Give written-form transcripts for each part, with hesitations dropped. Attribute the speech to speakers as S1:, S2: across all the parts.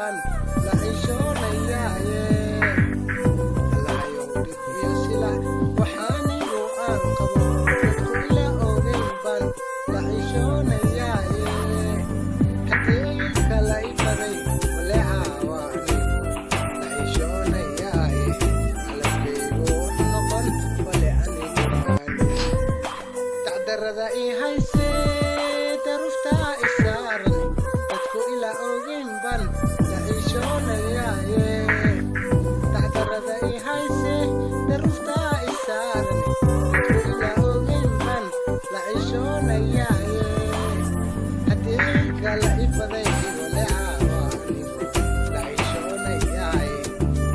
S1: Baan la ciishoonayaaye. Allahayow, dhib iyo silac waxaanigu aan qabo, dadku ila ogeyn baan la ciishoonayaaye. Haddii ilka la i baday, waleecaawa anigu la ciishoonayaaye. Calafkaygu wuxuu noqon wale anigu maan. Dacdarada ii hayse, daruftaa i saaran, dadku ila ogeyn baan la ciishoonayaaye. Dacdarada ii hayse, daruftaa i saaran, dadku ila ogeyn baan la ciishoonayaaye. Haddii ilka la i baday, waleecaawa anigu la ciishoonayaaye.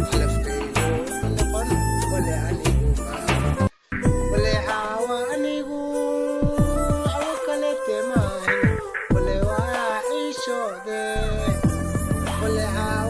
S1: Calafkaygu wuxuu noqon wale anigu maan. Waleecaawa anigu cawo kalete maahin, wale waa ciishoode. Waleecaawa.